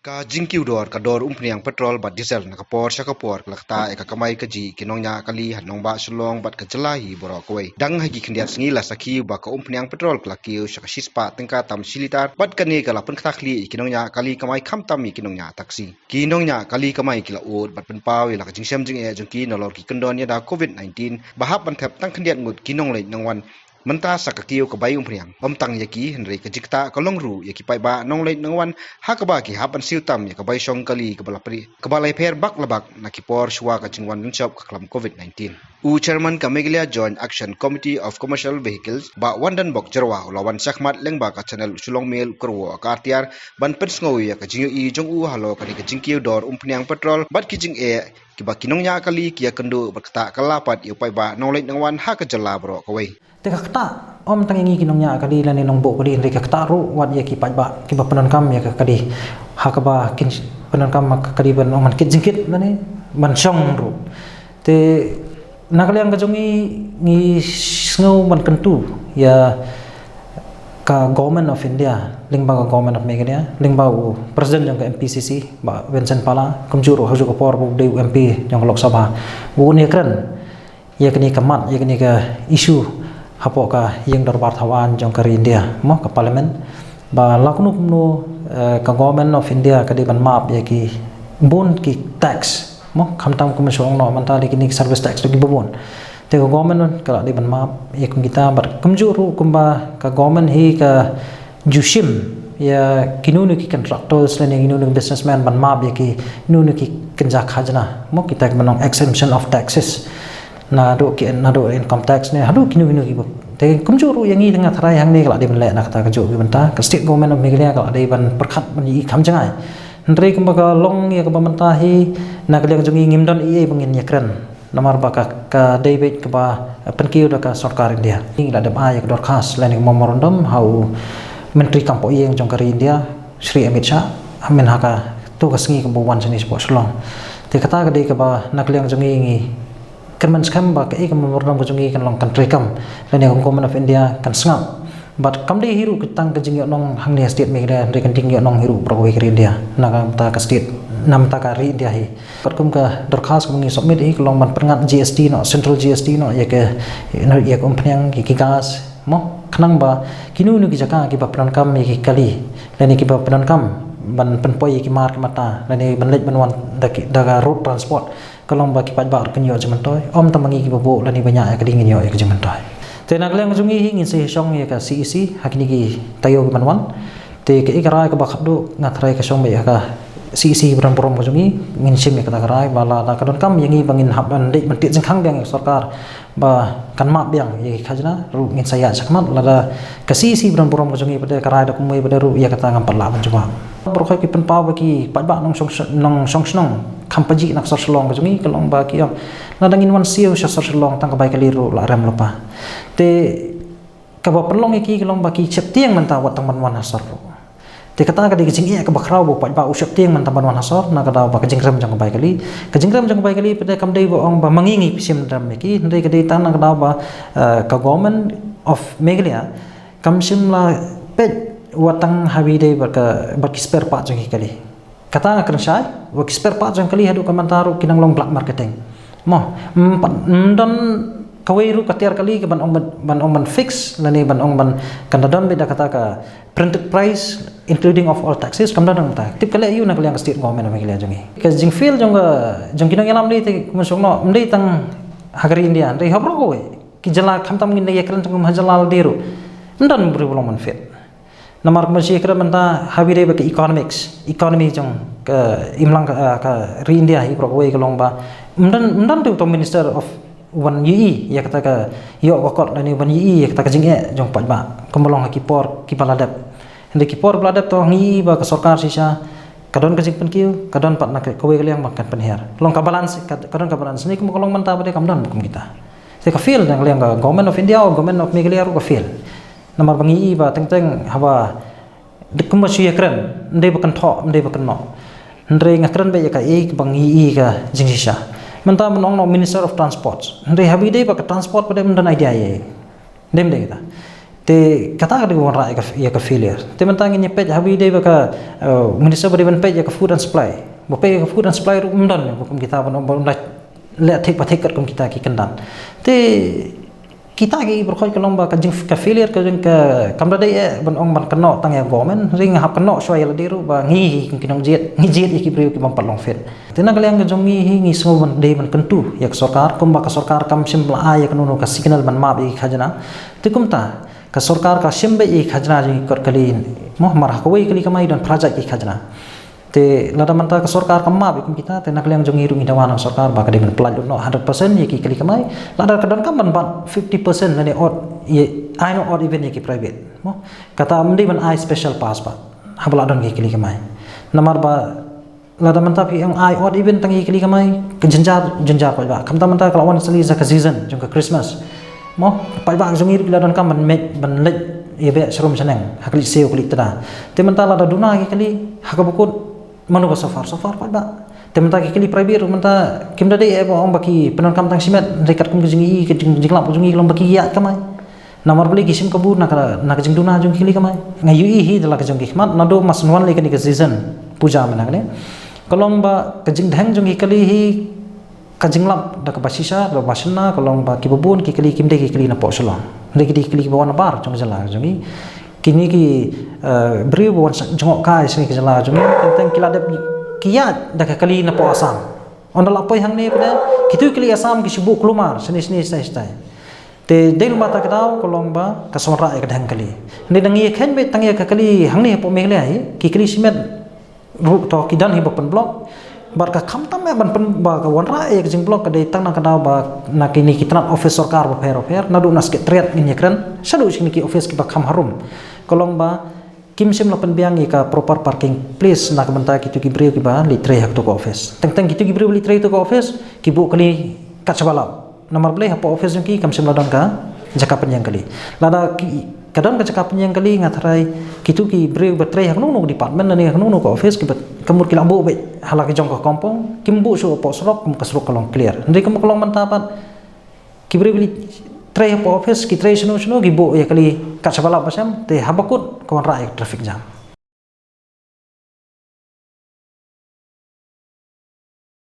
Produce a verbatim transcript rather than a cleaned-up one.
Ka jingkiew dor ka dor umphniang petrol bad diesel na ka por sha ka por ka la ktah ïa ka kamai kajih ki nongñiah kali ha nongbah Shillong bad ka jylla hi baroh kawei. Dang ha ki khyndiat sngi la sakhi ba ka umphniang petrol ka la kiew sha ka shispah tyngka tam shi litar bad kane ka la pynktah khlieh ïa ki nongñiah kali kamai khamtam ïa ki nongñiah taxi. Ki nongñiah kali kamai ki la ud bad pynpaw ïa la ka jingshem jingeh jong ki nalor ki kyndon ïada covid nineteen ba hap ban thep tang khyndiat ngut ki nongleit nongwan. Mynta sa ka kiew ka bai umphniang, ym tang ïa ki hynrei ka jingktah ka long ruh ïa ki paidbah nongleit nongwan ha kaba ki hap ban siew tam ïa ka bai shong kali kaba la pyrshah kaba la pher bak la bak na ki por shuwa ka jingwan lynshop ka khlam covid nineteen. U chairman ka Meghalaya Joint Action Committee of Commercial Vehicles, Bah Wandanbok Jyrwa, u la wan shakhmat lyngba ka channel Shillong Mail Kyrwoh ka Artiar ban pynsngew ïa ka jingïohi jong u halor kane ka jingkiew dor umphniang petrol bad ki jingeh kiba ki nongñiah kali ki ïakynduh bad kata ka la pat ïa u paidbah nongleit nongwan ha ka jylla baroh kawei. Te ka ktah ym tang ïa ngi ki nongñiah kali lane nongbuh kali, hynrei ka ktah ruh wat ïa ki paidbah kiba pyndonkam ïa ka kali. Ha kaba kin pyndonkam ka kali ban ong ban kit jingkit lane ban shong ruh. Te na ka liang ka jong ngi, ngi sngew ban kyntu ïa ka Government of India lyngba ka Government of Meghalaya lyngba u President jong ka M P C C Bah Vincent Pala, kumjuh ruh ha kajuh ka por ba u dei u M P jong ka Lok Sabha, u un ïakren ïa kane ka mat, ïa kane ka issue hapoh ka ïing dorbar thawaiñ jong ka ri India, mo, ka Parliament. Ba la kumno kumno, eh, ka Government of India ka dei ban map ïa ki bun ki tax, mo, khamtam kum shu ong noh mynta dei kine ki service tax dei kiba bun. Te ka Government ka la dei ban map ïa kum kita bad kumjuh ruh kumba ka Government hi ka ju shim ïa kino kino ki contractors lane kino kino ki businessman ban map ïa kino kino ki kynja khajna, mo, kita kiba ong exemption of taxes. Naduh ki, naduh income tax ne haduh kino kino kiba. Te kumjuh ruh ïa ngi tang nga tharai hangne ka la dei ban leh na kata kajuh ki bynta. Ka State Government of Meghalaya ka la dei ban pyrkhat ban ïohi kham jngai. Hynrei kumba ka long ïa kaba mynta hi, na ka liang jong ngi ngim don ei ei ba ngin ïakren. Namar ba ka, ka dei beit kaba pynkiew da ka sorkar India. Ngi la dep ai ïa ka dorkhas lane ka memorandum ha u Myntri Kam Pohïing jong ka ri India, Shri Amit Shah, mynta ha kato ka sngi kaba wan shane shapoh Shillong. Te kata ka dei kaba na ka liang jong ngi, ngi kyrmen skhem ba kaei ka memorandum ka jong ngi kan long kan treikam lane ka Government of India kan sngap. Bad kam dei hi ruh tang ka jingïohnong hangne ha State Meghalaya, hynrei kan jingïohnong hi ruh baroh kawei ka ri India, na ka bynta ka state, na ka bynta ka ri India hi. Bad kum ka dorkhas kaba ngi submit hi ka long ban pynngat G S T noh, central G S T noh ïa ka, ïa ka umphniang, ïa ki gas, mo, khnang ba kino kino ki jaka kiba pyndonkam ïa ki kali lane kiba pyndonkam ban pynpoi ïa ki mar ki mata lane ban leit ban wan da ki, da ka road transport, ka long ba ki paidbah ruh kin ïoh jingmyntoi, ym tang ma ngi kiba buh lane ba ñiah ïa ka ding ngin ïoh ïa ka jingmyntoi. Te na ka liang jong ngi hi ngin sa ïashong ïa ka C E C ha kine ki taïew ki ban wan. Te kaei ka rai kaba khatduh nga tharai ka shong beit ha ka C E C ba don burom ka jong ngi, ngin shim ïa kata ka rai ba lada ka donkam ïa ngi ba ngin hap ban dei ban tied jingkhang biang ïa ka sorkar ba kan map biang ïa ki khajna ruh ngin sa ïaid shakhmat, lada ka C E C ba don burom ka jong ngi pat de ka rai da kumwei pat de ruh ïa kata ngam pat lah ban jubab. Baroh ki pynpaw ba ki paidbah nongshong, nongshong shnong kham pajih na ka sor Shillong ka jong ngi ka long ba ki ong lada ngin wan siew sha sor Shillong tang ka bai kali ruh la rem lypa. Te kaba pynlong ïa ki ka long ba ki sheptieng mynta wat tang ban wan ha sor ruh. Te kata ka dei ka jingeh kaba khraw ba u paidbah u sheptieng mynta ban wan ha sor na ka daw ba ka jingrem jong ka bai kali. Ka jingrem jong ka bai kali pat de kam dei ba ong ba ma ngi ngi pynshim rem ïa ki, hynrei ka dei tang na ka daw ba, eh, ka Government of Meghalaya kam shym la peit wat tang ha wi dei bad ka, bad ki spare part jong ki kali. Kata nga kren shai, wat ki spare part jong kali haduh ka mynta ruh ki nang long black marketing. Mo, ym pat, ym don kawei ruh ka tiar kali ka ban ong ban, ban ong ban fix lane ban ong ban kan da don beit da kata ka printed price including of all taxes, kam da don kata. Tip ka leh ïa u na ka liang ka state government of Meghalaya jong ngi. Ka jingfail jong ka, jong ki nongïalam lei te kumba shong noh, ym dei tang ha ka ri India, hynrei ha baroh kawei ki jylla, khamtam ngin da ïakren tang ha jylla lade ruh. Ym don briew ba long ban fit. Namar kumba shi kren mynta ha wi dei ba ka economics, economy jong ka imlang ka, ka ri India hi baroh kawei ka long ba ym don, ym don te uto minister of u ban ïohi ïa kata ka ïoh ka kot lane u ban ïohi ïa kata ka jingeh jong paidbah kumba long ha ki por kiba la dep. Hynrei ki por ba la dep to ngi ïohi ba ka sorkar shisha ka don ka jingpynkiew, ka don pat na ka, kawei ka liang ba kan pynhiar. Long ka balance, ka, ka don ka balance. Ni kumba ka long mynta ba dei kam don kum kita. Te ka fail na ka liang ka Government of India, Government of Meghalaya ruh ka fail. Namar ba ngi ïohi ba teng teng haba dei kumba shu ïakren, ym dei ba kan thoh, ym dei ba kan noh. Hynrei nga kren beit ïa kaei kaba ngi ïohi ka jingshisha. Mynta ban ong noh Minister of Transport, hynrei ha wi dei ba ka transport pat de ym don idea ïa. Ym dei, ym dei kita. Te kata ka dei ka wanrah ïa ka, ïa ka failure. Te mynta ngin ïa peit ha ba dei ba ka, eh, minister ba dei ban peit ïa ka food and supply. Ba peit ïa ka food and supply ruh ym don, ba kum kita ban ong ba ym da leh thik ba thik kat kum kita ki kyndan. Te kita ki baroh ka long ba ka jing ka failure ka jing ka kam da dei eh ban ong ban kynnoh tang ïa government, hynrei nga hap kynnoh shuwa ïa lade ruh ba ngi hi ki nongjied, ngi jied ïa ki briew ki bym pat long fit. Te na ka liang ka jong ngi hi ngi sngew ban dei ban kyntu ïa ka sorkar, kumba ka sorkar kam shym la ai ïa kano kano ka signal ban map ïa ki khajna. Te kumta ka sorkar ka shim beit ïa ki khajna jong ngi kot kali, mo, mar ha kawei kali kamai don phra jait ki khajna. Te lada mynta ka sorkar ka map ïa kum kita, te na ka liang jong ngi ruh ngi dawa na ka sorkar ba ka dei ban pynlait lut noh hundred percent ïa ki kali kamai. Lada ka donkam ban bat fifty percent lane odd, ïa, ai noh odd even ïa ki private, mo. Kata ym dei ban ai special pass ba haba la don ki kali kamai. Namar ba lada mynta phi ong ai odd even tang ïa ki kali kamai, ka jynjar, jynjar paidbah. Khamtam mynta ka la wan sali sa ka season jong ka Christmas, mo, paidbah jong ngi ruh ki la donkam ban mih, ban leit ïa beh sharum shaneng ha ka lieh siew ka lieh tnat. Te mynta lada duna ki kali ha kaba kut, mano ba suffer? Suffer paidbah. Te mynta ki kali private ruh mynta kim da dei eh ba ong ba ki pyndonkam tang shimet, hynrei katkum ka jingïohi, ka jing, jinglap jong ngi ka long ba ki ïaid kamai. Namar balei? Ki shim kabu na ka, na ka jingduna jong ki kali kamai. Nga ïohi hi da la ka jong ki khmat naduh mar shu wan lei kane ka season puja mynta kane. Ka long ba ka jingdheng jong ki kali hi, ka jinglap da kaba shisha, da kaba shynna, ka long ba kiba bun ki kali kim dei ki kali na poh Shillong. Hynrei ki dei ki kali kiba wan nabar jong ka jylla jong ngi. Kine ki, eh, briew ba wan sha jngohkai sha ka jylla jong ngi, teng teng ki la dep ki ïaid da ka kali na poh Assam. Ynda la poi hangne pat, kito ki kali Assam ki shu buh kulmar shane shane shatai shatai. Te dei lymda kata ka daw ka long ba ka sa wanrah ïa ka dheng kali. Hynrei da ngi ïa kheiñ beit tang ïa ka kali hangne hapoh Meghalaya hi, ki kali shimet ruh to ki don hi ba pynblock. Bad ka khamtam eh ban pyn, ba ka wanrah ïa ka jingblock ka dei tang na ka daw ba na kine ki tnat office sorkar bapher bapher, naduh na Secretariat ngin ïa kren shaduh sha kine ki office kiba kham harum. Ka long ba kim shym la pynbiang ïa ka proper parking place na ka bynta kito ki briew kiba leit trei ha kato ka office. Teng teng kito ki briew ba leit trei ha kato ka office ki buh kali kat shaba lap. Namar balei? Hapoh office jong ki kam shym la don ka jaka pynïeng kali. Lada ki, ka don ka jaka pynïeng kali, nga tharai kito ki briew ba trei ha kano kano ka department lane ha kano kano ka office kiba, ka mut ki la buh beit ha la ka jong ka compound, kim buh shuh hapoh surok, ka surok ka long clear. Hynrei kumba ka long mynta pat, ki briew ba leit trei hapoh office, ki trei shano shano, ki buh ïa kali kat shaba lap ba shem, te haba kut ka wanrah ïa ka traffic jam.